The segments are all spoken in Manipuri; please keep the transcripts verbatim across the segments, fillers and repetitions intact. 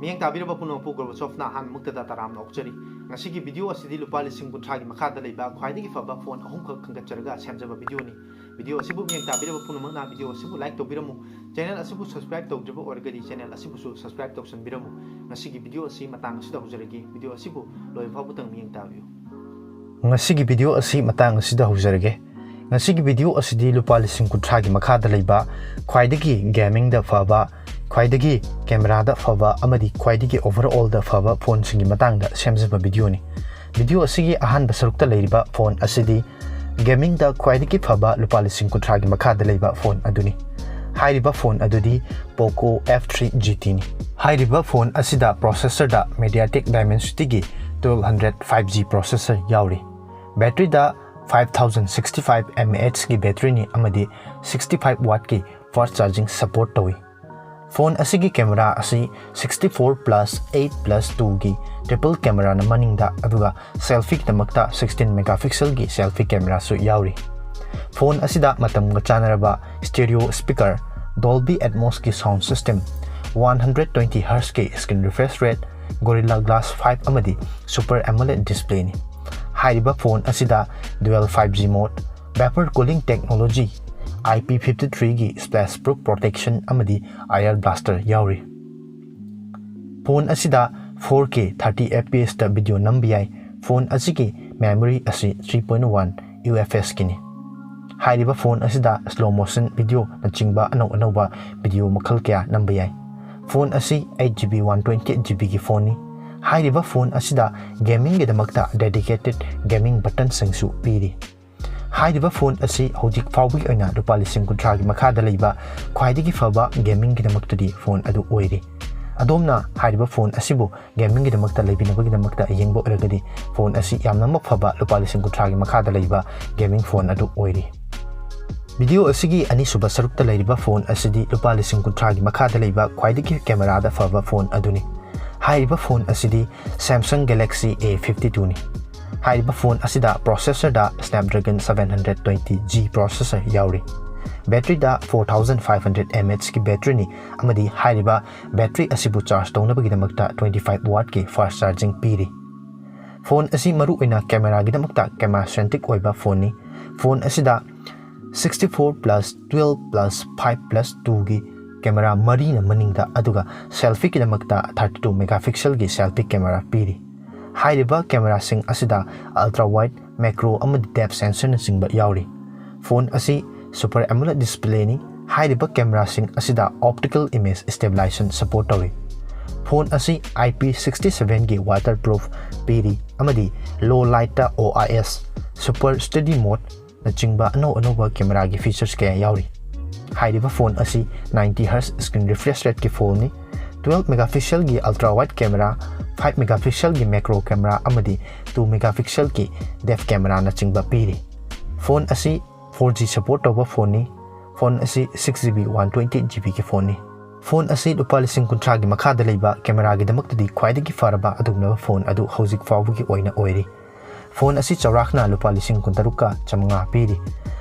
ꯃꯤꯠꯌꯦꯡ ꯇꯥꯕꯤꯔꯕ ꯄꯨꯝꯅꯃꯛꯄꯨ ꯒꯣꯔꯕꯥꯆꯣꯚꯅ ꯑꯍꯥꯟꯕꯃꯛꯇꯗ ꯇꯔꯥꯝꯅ ꯑꯣꯛꯆꯔꯤ꯫ ꯉꯁꯤꯒꯤ ꯚꯤꯗꯤꯑꯣ ꯑꯁꯤꯗꯤ ꯂꯨꯄꯥ ꯂꯤꯁꯤꯡ ꯀꯨꯟꯊ꯭ꯔꯥꯒꯤ ꯃꯈꯥꯗ ꯂꯩꯕ ꯈ꯭ꯋꯥꯏꯗꯒꯤ ꯐꯕ ꯐꯣꯟ ꯑꯍꯨꯝꯈꯛ ꯈꯟꯒꯠꯆꯔꯒ ꯁꯦꯝꯖꯕ ꯚꯤꯗꯤꯑꯣꯅꯤ꯫ ꯚꯤꯗꯤꯑꯣ ꯑꯁꯤꯕꯨ ꯃꯤꯠꯌꯦꯡ ꯇꯥꯕꯤꯔꯕ ꯄꯨꯝꯅꯃꯛꯅ ꯚꯤꯗꯤꯑꯣ ꯑꯁꯤꯕꯨ ꯂꯥꯏꯛ ꯇꯧꯕꯤꯔꯝꯃꯨ꯫ ꯆꯦꯅꯦꯜ ꯑꯁꯤꯕꯨ ꯁꯕꯁꯀ꯭ꯔꯥꯏꯕ ꯇꯧꯗ꯭ꯔꯤꯕ ꯑꯣꯏꯔꯒꯗꯤ ꯆꯦꯅꯦꯜ ꯑꯁꯤꯕꯨꯁꯨ ꯁꯕꯁꯀ꯭ꯔꯥꯏꯕ ꯇꯧꯁꯟꯕꯤꯔꯝꯃꯨ꯫ ꯉꯁꯤꯒꯤ ꯚꯤꯗꯤꯑꯣ ꯑꯁꯤ ꯃꯇꯥꯡ ꯑꯁꯤꯗ ꯍꯧꯖꯔꯒꯦ꯫ ꯚꯤꯗꯤꯑꯣ ꯑꯁꯤꯕꯨ ꯂꯣꯏꯕ ꯐꯥꯎꯕꯗꯪ ꯃꯤꯠꯌꯦꯡ ꯇꯥꯕꯤꯌꯨ꯫ ꯉꯁꯤꯒꯤ ꯚꯤꯗꯤꯑꯣ ꯑꯁꯤ ꯃꯇꯥꯡ ꯑꯁꯤꯗ ꯍꯧꯖꯔꯒꯦ꯫ ꯉꯁꯤꯒꯤ ꯚꯤꯗꯤꯑꯣ ꯑꯁꯤꯗꯤ ꯂꯨꯄꯥ ꯂꯤꯁꯤꯡ ꯀꯨꯟꯊ꯭ꯔꯥꯒꯤ ꯃꯈꯥꯗ ꯂꯩꯕ ꯈ꯭ꯋꯥꯏꯗꯒꯤ ꯒꯦꯃꯤꯡꯗ ꯐꯕ, ꯈ꯭ꯋꯥꯏꯗꯒꯤ ꯀꯦꯃꯦꯔꯥꯗ ꯐꯕ ꯑꯃꯗꯤ ꯈ꯭ꯋꯥꯏꯗꯒꯤ ꯑꯣꯚꯔꯑꯣꯜꯗ ꯐꯕ ꯐꯣꯟꯁꯤꯡꯒꯤ ꯃꯇꯥꯡꯗ ꯁꯦꯝꯖꯕ ꯚꯤꯗꯤꯑꯣꯅꯤ꯫ ꯚꯤꯗꯤꯑꯣ ꯑꯁꯤꯒꯤ ꯑꯍꯥꯟꯕ ꯁꯔꯨꯛꯇ ꯂꯩꯔꯤꯕ ꯐꯣꯟ ꯑꯁꯤꯗꯤ ꯒꯦꯃꯤꯡꯗ ꯈ꯭ꯋꯥꯏꯗꯒꯤ ꯐꯕ ꯂꯨꯄꯥ ꯂꯤꯁꯤꯡ ꯀꯨꯟꯊ꯭ꯔꯥꯒꯤ ꯃꯈꯥꯗ ꯂꯩꯕ ꯐꯣꯟ ꯑꯗꯨꯅꯤ꯫ ꯍꯥꯏꯔꯤꯕ ꯐꯣꯟ ꯑꯗꯨꯗꯤ Poco F three G T ꯅꯤ꯫ ꯍꯥꯏꯔꯤꯕ ꯐꯣꯟ ꯑꯁꯤꯗ ꯄ꯭ꯔꯣꯁꯦꯁꯔꯗ MediaTek Dimensity-ꯒꯤ twelve hundred five G processor ꯌꯥꯎꯔꯤ꯫ ꯕꯦꯇ꯭ꯔꯤꯗ five thousand sixty five mAh-ꯒꯤ ꯕꯦꯇ꯭ꯔꯤꯅꯤ ꯑꯃꯗꯤ sixty five watt-ꯀꯤ fast charging support ꯇꯧꯏ꯫ ꯐꯣꯟ ꯑꯁꯤꯒꯤ ꯀꯦꯃꯦꯔꯥ ꯑꯁꯤ sixty four plus eight plus two-ꯒꯤ triple camera-ꯅ ꯃꯅꯤꯡꯗ, ꯑꯗꯨꯒ selfie-ꯒꯤꯗꯃꯛꯇ sixteen megapixel-ꯒꯤ selfie camera-ꯁꯨ ꯌꯥꯎꯔꯤ꯫ ꯐꯣꯟ ꯑꯁꯤꯗ ꯃꯇꯝꯒ ꯆꯥꯟꯅꯔꯕ stereo speaker, Dolby Atmos-ꯀꯤ sound system, one hundred twenty hertz-ꯀꯤ screen refresh rate, Gorilla Glass five ꯑꯃꯗꯤ Super AMOLED display-ꯅꯤ꯫ ꯍꯥꯏꯔꯤꯕ ꯐꯣꯟ ꯑꯁꯤꯗ dual five G mode, vapor cooling technology, I P fifty three-ꯒꯤ splash proof protection ꯑꯃꯗꯤ IR blaster ꯌꯥꯎꯔꯤ꯫ ꯐꯣꯟ ꯑꯁꯤꯗ four K thirty F P S-ꯇ video ꯅꯝꯕ ꯌꯥꯏ꯫ ꯐꯣꯟ ꯑꯁꯤꯒꯤ memory ꯑꯁꯤ three point one U F S-ꯀꯤꯅꯤ꯫ ꯍꯥꯏꯔꯤꯕ ꯐꯣꯟ ꯑꯁꯤꯗ slow motion video-ꯅꯆꯤꯡꯕ ꯑꯅꯧ ꯑꯅꯧꯕ video ꯃꯈꯜ ꯀꯌꯥ ꯅꯝꯕ ꯌꯥꯏ꯫ ꯐꯣꯟ ꯑꯁꯤ eight G B one twenty eight G B-ꯒꯤ ꯐꯣꯟꯅꯤ꯫ ꯍꯥꯏꯔꯤꯕ ꯐꯣꯟ ꯑꯁꯤꯗ ꯒꯦꯃꯤꯡꯒꯤꯗꯃꯛꯇ dedicated gaming button-ꯁꯤꯡꯁꯨ ꯄꯤꯔꯤ꯫ ꯍꯥꯏꯔꯤꯕ ꯐꯣꯟ ꯑꯁꯤ ꯍꯧꯖꯤꯛ ꯐꯥꯎꯕꯒꯤ ꯑꯣꯏꯅ ꯂꯨꯄꯥ ꯂꯤꯁꯤꯡ ꯀꯨꯟꯊ꯭ꯔꯥꯒꯤ ꯃꯈꯥꯗ ꯂꯩꯕ ꯈ꯭ꯋꯥꯏꯗꯒꯤ ꯐꯕ ꯒꯦꯃꯤꯡꯒꯤꯗꯃꯛꯇꯗꯤ ꯐꯣꯟ ꯑꯗꯨ ꯑꯣꯏꯔꯤ꯫ ꯑꯗꯣꯝꯅ ꯍꯥꯏꯔꯤꯕ ꯐꯣꯟ ꯑꯁꯤꯕꯨ ꯒꯦꯃꯤꯡꯒꯤꯗꯃꯛꯇ ꯂꯩꯕꯤꯅꯕꯒꯤꯗꯃꯛꯇ ꯌꯦꯡꯕ ꯑꯣꯏꯔꯒꯗꯤ ꯐꯣꯟ ꯑꯁꯤ ꯌꯥꯝꯅꯃꯛ ꯐꯕ ꯂꯨꯄꯥ ꯂꯤꯁꯤꯡ ꯀꯨꯟꯊ꯭ꯔꯥꯒꯤ ꯃꯈꯥꯗ ꯂꯩꯕ ꯒꯦꯃꯤꯡ ꯐꯣꯟ ꯑꯗꯨ ꯑꯣꯏꯔꯤ꯫ ꯚꯤꯗꯤꯑꯣ ꯑꯁꯤꯒꯤ ꯑꯅꯤꯁꯨꯕ ꯁꯔꯨꯛꯇ ꯂꯩꯔꯤꯕ ꯐꯣꯟ ꯑꯁꯤꯗꯤ ꯂꯨꯄꯥ ꯂꯤꯁꯤꯡ ꯀꯨꯟꯊ꯭ꯔꯥꯒꯤ ꯃꯈꯥꯗ ꯂꯩꯕ ꯈ꯭ꯋꯥꯏꯗꯒꯤ ꯀꯦꯃꯦꯔꯥꯗ ꯐꯕ ꯐꯣꯟ ꯑꯗꯨꯅꯤ꯫ ꯍꯥꯏꯔꯤꯕ ꯐꯣꯟ ꯑꯁꯤꯗꯤ Samsung Galaxy A fifty two-ꯅꯤ꯫ ꯍꯥꯏꯔꯤꯕ ꯐꯣꯟ ꯑꯁꯤꯗ ꯄ꯭ꯔꯣꯁꯦꯁꯔꯗ Snapdragon seven hundred twenty G processor ꯌꯥꯎꯔꯤ꯫ ꯕꯦꯇ꯭ꯔꯤꯗ four thousand five hundred mAh ꯀꯤ ꯕꯦꯇ꯭ꯔꯤꯅꯤ, ꯑꯃꯗꯤ ꯍꯥꯏꯔꯤꯕ ꯕꯦꯇ꯭ꯔꯤ ꯑꯁꯤꯕꯨ ꯆꯥꯔꯖ ꯇꯧꯅꯕꯒꯤꯗꯃꯛꯇ twenty five watt ꯀꯤ fast charging ꯄꯤꯔꯤ꯫ ꯐꯣꯟ ꯑꯁꯤ ꯃꯔꯨꯑꯣꯏꯅ ꯀꯦꯃꯦꯔꯥꯒꯤꯗꯃꯛꯇ camera centric ꯑꯣꯏꯕ ꯐꯣꯟꯅꯤ꯫ ꯐꯣꯟ ꯑꯁꯤꯗ sixty four plus twelve plus five plus two ꯒꯤ ꯀꯦꯃꯦꯔꯥ ꯃꯔꯤꯅ ꯃꯅꯤꯡꯗ, ꯑꯗꯨꯒ selfieꯒꯤꯗꯃꯛꯇ thirty two megapixel ꯒꯤ selfie camera ꯄꯤꯔꯤ꯫ ꯍꯥꯏꯔꯤꯕ ꯀꯦꯃꯦꯔꯥꯁꯤꯡ ꯑꯁꯤꯗ ultra wide, macro ꯑꯃꯗꯤ depth sensorꯅꯆꯤꯡꯕ ꯌꯥꯎꯔꯤ꯫ ꯐꯣꯟ ꯑꯁꯤ Super AMOLED displayꯅꯤ꯫ ꯍꯥꯏꯔꯤꯕ ꯀꯦꯃꯦꯔꯥꯁꯤꯡ ꯑꯁꯤꯗ optical image stabilization support ꯇꯧꯏ꯫ ꯐꯣꯟ ꯑꯁꯤ IP sixty seven ꯒꯤ waterproof ꯄꯤꯔꯤ ꯑꯃꯗꯤ low lightꯇ OIS, super steady modeꯅꯆꯤꯡꯕ ꯑꯅꯧ ꯑꯅꯧꯕ ꯀꯦꯃꯦꯔꯥꯒꯤ features ꯀꯌꯥ ꯌꯥꯎꯔꯤ꯫ ꯍꯥꯏꯔꯤꯕ ꯐꯣꯟ ꯑꯁꯤ ninety hertz screen refresh rateꯀꯤ ꯐꯣꯟꯅꯤ꯫ Twelve megapixelꯒꯤ ultra wide camera, five megapixelꯒꯤ macro camera ꯑꯃꯗꯤ two megapixelꯒꯤ depth cameraꯅꯆꯤꯡꯕ ꯄꯤꯔꯤ꯫ ꯐꯣꯟ ꯑꯁꯤ four G support ꯇꯧꯕ ꯐꯣꯟꯅꯤ꯫ ꯐꯣꯟ ꯑꯁꯤ six GB, one twenty GBꯒꯤ ꯐꯣꯟꯅꯤ꯫ ꯐꯣꯟ ꯑꯁꯤ ꯂꯨꯄꯥ ꯂꯤꯁꯤꯡ ꯀꯨꯟꯊ꯭ꯔꯥꯒꯤ ꯃꯈꯥꯗ ꯂꯩꯕ ꯀꯦꯃꯦꯔꯥꯒꯤꯗꯃꯛꯇꯗꯤ ꯈ꯭ꯋꯥꯏꯗꯒꯤ ꯐꯔꯕ ꯑꯗꯨꯒꯨꯝꯂꯕ ꯐꯣꯟ ꯑꯗꯨ ꯍꯧꯖꯤꯛ ꯐꯥꯎꯕꯒꯤ ꯑꯣꯏꯅ ꯑꯣꯏꯔꯤ꯫ ꯐꯣꯟ ꯑꯁꯤ ꯆꯥꯎꯔꯥꯛꯅ ꯂꯨꯄꯥ ꯂꯤꯁꯤꯡ ꯀꯨꯟꯇꯔꯨꯛꯀ ꯆꯥꯃꯉꯥ ꯄꯤꯔꯤ꯫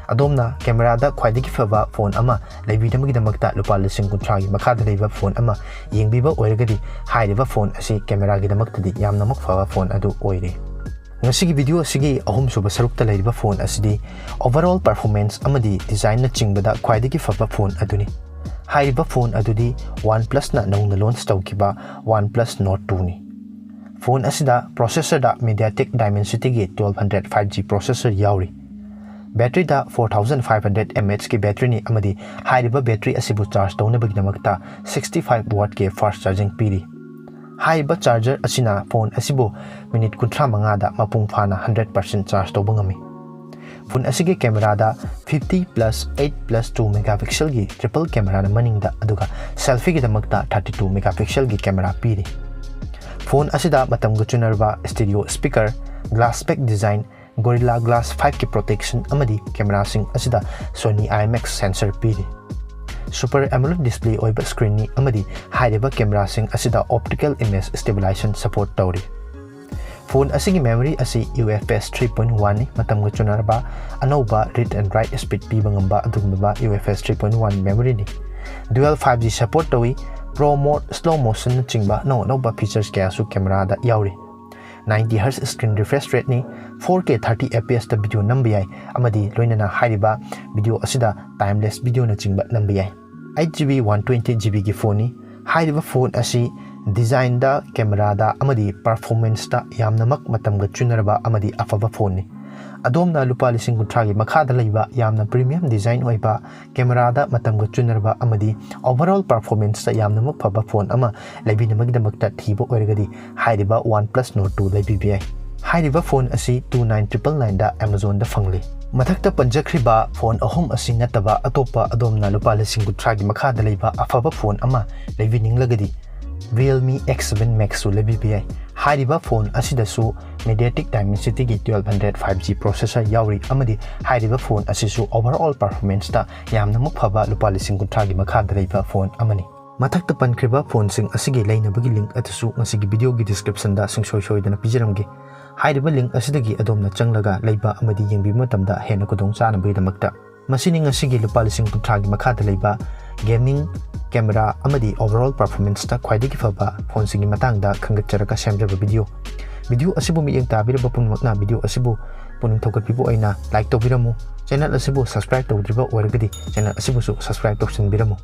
ꯑꯗꯣꯝꯅ ꯀꯦꯃꯦꯔꯥꯗ ꯈ꯭ꯋꯥꯏꯗꯒꯤ ꯐꯕ ꯐꯣꯟ ꯑꯃ ꯂꯩꯕꯤꯅꯕꯒꯤꯗꯃꯛꯇ ꯂꯨꯄꯥ ꯂꯤꯁꯤꯡ ꯀꯨꯟꯊ꯭ꯔꯥꯒꯤ ꯃꯈꯥꯗ ꯂꯩꯕ ꯐꯣꯟ ꯑꯃ ꯌꯦꯡꯕꯤꯕ ꯑꯣꯏꯔꯒꯗꯤ, ꯍꯥꯏꯔꯤꯕ ꯐꯣꯟ ꯑꯁꯤ ꯀꯦꯃꯦꯔꯥꯒꯤꯗꯃꯛꯇꯗꯤ ꯌꯥꯝꯅꯃꯛ ꯐꯕ ꯐꯣꯟ ꯑꯗꯨ ꯑꯣꯏꯔꯤ꯫ ꯉꯁꯤꯒꯤ video ꯑꯁꯤꯒꯤ ꯑꯍꯨꯝꯁꯨꯕ ꯁꯔꯨꯛꯇ ꯂꯩꯔꯤꯕ ꯐꯣꯟ ꯑꯁꯤꯗꯤ overall performance ꯑꯃꯗꯤ designꯅꯆꯤꯡꯕꯗ ꯈ꯭ꯋꯥꯏꯗꯒꯤ ꯐꯕ ꯐꯣꯟ ꯑꯗꯨꯅꯤ꯫ ꯍꯥꯏꯔꯤꯕ ꯐꯣꯟ ꯑꯗꯨꯗꯤ OnePlusꯅ ꯅꯧꯅ launch ꯇꯧꯈꯤꯕ OnePlus Nord twoꯅꯤ꯫ ꯐꯣꯟ ꯑꯁꯤꯗ processorꯗ MediaTek Dimensityꯒꯤ twelve hundred five G processor ꯌꯥꯎꯔꯤ꯫ ꯕꯦꯇ꯭ꯔꯤꯗ four thousand five hundred mAhꯀꯤ ꯕꯦꯇ꯭ꯔꯤꯅꯤ ꯑꯃꯗꯤ ꯍꯥꯏꯔꯤꯕ ꯕꯦꯇ꯭ꯔꯤ ꯑꯁꯤꯕꯨ ꯆꯥꯔꯖ ꯇꯧꯅꯕꯒꯤꯗꯃꯛꯇ sixty five wattꯀꯤ fast charging ꯄꯤꯔꯤ꯫ ꯍꯥꯏꯔꯤꯕ charger ꯑꯁꯤꯅ ꯐꯣꯟ ꯑꯁꯤꯕꯨ ꯃꯤꯅꯤꯠ ꯀꯨꯟꯊ꯭ꯔꯥ ꯃꯉꯥꯗ ꯃꯄꯨꯡ ꯐꯥꯅ hundred percent charge ꯇꯧꯕ ꯉꯝꯃꯤ꯫ ꯐꯣꯟ ꯑꯁꯤꯒꯤ ꯀꯦꯃꯦꯔꯥꯗ fifty plus eight plus two megapixelꯒꯤ triple cameraꯅ ꯃꯅꯤꯡꯗ, ꯑꯗꯨꯒ selfieꯒꯤꯗꯃꯛꯇ thirty two megapixelꯒꯤ camera ꯄꯤꯔꯤ꯫ ꯐꯣꯟ ꯑꯁꯤꯗ ꯃꯇꯝꯒ ꯆꯨꯅꯔꯕ stereo speaker, glass back design, Gorilla Glass fiveꯀꯤ protection ꯑꯃꯗꯤ ꯀꯦꯃꯦꯔꯥꯁꯤꯡ ꯑꯁꯤꯗ Sony IMX sensor ꯄꯤꯔꯤ꯫ Super AMOLED display ꯑꯣꯏꯕ screenꯅꯤ ꯑꯃꯗꯤ ꯍꯥꯏꯔꯤꯕ ꯀꯦꯃꯦꯔꯥꯁꯤꯡ ꯑꯁꯤꯗ optical image stabilization support ꯇꯧꯔꯤ꯫ Phone ꯑꯁꯤꯒꯤ memory ꯑꯁꯤ U F S three point one ꯅꯤ, ꯃꯇꯝꯒ ꯆꯨꯅꯔꯕ ꯑꯅꯧꯕ read and write speed ꯄꯤꯕ ꯉꯝꯕ ꯑꯗꯨꯒꯨꯝꯂꯕ U F S three point one memory ꯅꯤ꯫ Dual five G support ꯇꯧꯏ꯫ Pro mode, slow motion ꯅꯆꯤꯡꯕ ꯑꯅꯧ ꯑꯅꯧꯕ features ꯀꯌꯥꯁꯨ camera ꯗ ꯌꯥꯎꯔꯤ꯫ Ninety hertz screen refresh rate ꯅꯤ, four K thirty F P S ꯇ video ꯅꯝꯕ ꯌꯥꯏ, ꯑꯃꯗꯤ ꯂꯣꯏꯅꯅ ꯍꯥꯏꯔꯤꯕ video ꯑꯁꯤꯗ time lapse video ꯅꯆꯤꯡꯕ ꯅꯝꯕ ꯌꯥꯏ꯫ Eight G B, one twenty G B ꯒꯤ phone ꯅꯤ꯫ ꯍꯥꯏꯔꯤꯕ phone ꯑꯁꯤ design ꯗ, camera ꯗ ꯑꯃꯗꯤ performance ꯇ ꯌꯥꯝꯅꯃꯛ ꯃꯇꯝꯒ ꯆꯨꯅꯔꯕ ꯑꯃꯗꯤ ꯑꯐꯕ phone ꯅꯤ꯫ ꯑꯗꯣꯝꯅ ꯂꯨꯄꯥ ꯂꯤꯁꯤꯡ ꯀꯨꯟꯊ꯭ꯔꯥꯒꯤ ꯃꯈꯥꯗ ꯂꯩꯕ ꯌꯥꯝꯅ premium design ꯑꯣꯏꯕ, camera ꯗ ꯃꯇꯝꯒ ꯆꯨꯅꯔꯕ ꯑꯃꯗꯤ overall performance ꯇ ꯌꯥꯝꯅꯃꯛ ꯐꯕ phone ꯑꯃ ꯂꯩꯕꯤꯅꯕꯒꯤꯗꯃꯛꯇ ꯊꯤꯕ ꯑꯣꯏꯔꯒꯗꯤ ꯍꯥꯏꯔꯤꯕ OnePlus Nord two ꯂꯩꯕꯤꯕ ꯌꯥꯏ꯫ ꯍꯥꯏꯔꯤꯕ phone ꯑꯁꯤ two nine triple nine ꯗ Amazon ꯗ ꯐꯪꯂꯤ꯫ ꯃꯊꯛꯇ ꯄꯟꯖꯈ꯭ꯔꯤꯕ phone ꯑꯍꯨꯝ ꯑꯁꯤ ꯅꯠꯇꯕ ꯑꯇꯣꯞꯄ ꯑꯗꯣꯝꯅ ꯂꯨꯄꯥ ꯂꯤꯁꯤꯡ ꯀꯨꯟꯊ꯭ꯔꯥꯒꯤ ꯃꯈꯥꯗ ꯂꯩꯕ ꯑꯐꯕ phone ꯑꯃ ꯂꯩꯕꯤꯅꯤꯡꯂꯒꯗꯤ Realme X seven Max ꯁꯨ ꯂꯩꯕꯤꯕ ꯌꯥꯏ꯫ ꯍꯥꯏꯔꯤꯕ phone ꯑꯁꯤꯗꯁꯨ MediaTek Dimensity ꯒꯤ twelve hundred five G processor ꯌꯥꯎꯔꯤ, ꯑꯃꯗꯤ ꯍꯥꯏꯔꯤꯕ phone ꯑꯁꯤꯁꯨ overall performance ꯇ ꯌꯥꯝꯅꯃꯛ ꯐꯕ ꯂꯨꯄꯥ ꯂꯤꯁꯤꯡ ꯀꯨꯟꯊ꯭ꯔꯥꯒꯤ ꯃꯈꯥꯗ ꯂꯩꯕ phone ꯑꯃꯅꯤ꯫ ꯃꯊꯛꯇ ꯄꯟꯈ꯭ꯔꯤꯕ phone ꯁꯤꯡ ꯑꯁꯤꯒꯤ ꯂꯩꯅꯕꯒꯤ link ꯑꯗꯨꯁꯨ ꯉꯁꯤꯒꯤ video ꯒꯤ description ꯗ ꯁꯨꯡꯁꯣꯏ ꯁꯣꯏꯗꯅ ꯄꯤꯖꯔꯝꯒꯦ꯫ ꯍꯥꯏꯔꯤꯕ link ꯑꯁꯤꯗꯒꯤ ꯑꯗꯣꯝꯅ ꯆꯪꯂꯒ ꯂꯩꯕ ꯑꯃꯗꯤ ꯌꯦꯡꯕꯤꯕ ꯃꯇꯝꯗ ꯍꯦꯟꯅ ꯈꯨꯗꯣꯡ ꯆꯥꯅꯕꯒꯤꯗꯃꯛꯇ꯫ ꯃꯁꯤꯅꯤ ꯉꯁꯤꯒꯤ ꯂꯨꯄꯥ ꯂꯤꯁꯤꯡ ꯀꯨꯟꯊ꯭ꯔꯥꯒꯤ ꯃꯈꯥꯗ ꯂꯩꯕ gaming, camera ꯑꯃꯗꯤ overall performance ꯇ ꯈ꯭ꯋꯥꯏꯗꯒꯤ ꯐꯕ phone ꯁꯤꯡꯒꯤ ꯃꯇꯥꯡꯗ ꯈꯪꯒꯠꯆꯔꯒ ꯁꯦꯝꯖꯕ video꯫ Video ꯑꯁꯤꯕꯨ ꯃꯤꯠꯌꯦꯡ ꯇꯥꯕꯤꯔꯕ ꯄꯨꯝꯅꯃꯛꯅ video ꯑꯁꯤꯕꯨ ꯄꯨꯛꯅꯤꯡ ꯊꯧꯒꯠꯄꯤꯕ ꯑꯣꯏꯅ like ꯇꯧꯕꯤꯔꯝꯃꯨ꯫ Channel ꯑꯁꯤꯕꯨ subscribe ꯇꯧꯗ꯭ꯔꯤꯕ ꯑꯣꯏꯔꯒꯗꯤ channel ꯑꯁꯤꯕꯨꯁꯨ subscribe ꯇꯧꯁꯤꯟꯕꯤꯔꯝꯃꯨ꯫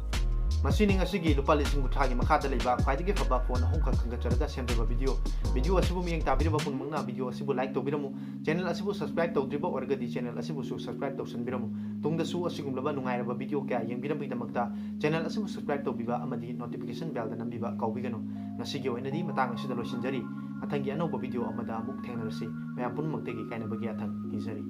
ꯃꯁꯤꯅꯤ ꯉꯁꯤꯒꯤ ꯂꯨꯄꯥ ꯂꯤꯁꯤꯡ ꯀꯨꯟꯊ꯭ꯔꯥꯒꯤ ꯃꯈꯥꯗ ꯂꯩꯕ ꯈ꯭ꯋꯥꯏꯗꯒꯤ ꯐꯕ phone ꯑꯍꯨꯝꯈꯛ ꯈꯟꯒꯠꯆꯔꯒ ꯁꯦꯝꯖꯕ video꯫ Video ꯑꯁꯤꯕꯨ ꯃꯤꯠꯌꯦꯡ ꯇꯥꯕꯤꯔꯕ ꯄꯨꯝꯅꯃꯛꯅ video ꯑꯁꯤꯕꯨ like ꯇꯧꯕꯤꯔꯝꯃꯨ꯫ Channel ꯑꯁꯤꯕꯨ subscribe ꯇꯧꯗ꯭ꯔꯤꯕ ꯑꯣꯏꯔꯒꯗꯤ channel ꯑꯁꯤꯕꯨꯁꯨ subscribe ꯇꯧꯁꯤꯟꯕꯤꯔꯝꯃꯨ꯫ ꯇꯨꯡꯗꯁꯨ ꯑꯁꯤꯒꯨꯝꯂꯕ ꯅꯨꯡꯉꯥꯏꯔꯕ video ꯀꯌꯥ ꯌꯦꯡꯕꯤꯅꯕꯒꯤꯗꯃꯛꯇ channel ꯑꯁꯤꯕꯨ subscribe ꯇꯧꯕꯤꯕ ꯑꯃꯗꯤ notification bell ꯗ ꯅꯝꯕꯤꯕ ꯀꯥꯎꯕꯤꯒꯅꯨ꯫ ꯉꯁꯤꯒꯤ ꯑꯣꯏꯅꯗꯤ ꯃꯇꯥꯡ ꯑꯁꯤꯗ ꯂꯣꯏꯁꯤꯟꯖꯔꯤ꯫ ꯃꯊꯪꯒꯤ ꯑꯅꯧꯕ video ꯑꯃꯗ ꯑꯃꯨꯛ ꯊꯦꯡꯅꯔꯁꯤ꯫ ꯃꯌꯥꯝ ꯄꯨꯝꯅꯃꯛꯇꯒꯤ ꯀꯥꯏꯅꯕꯒꯤ ꯌꯥꯊꯪ ꯅꯤꯖꯔꯤ꯫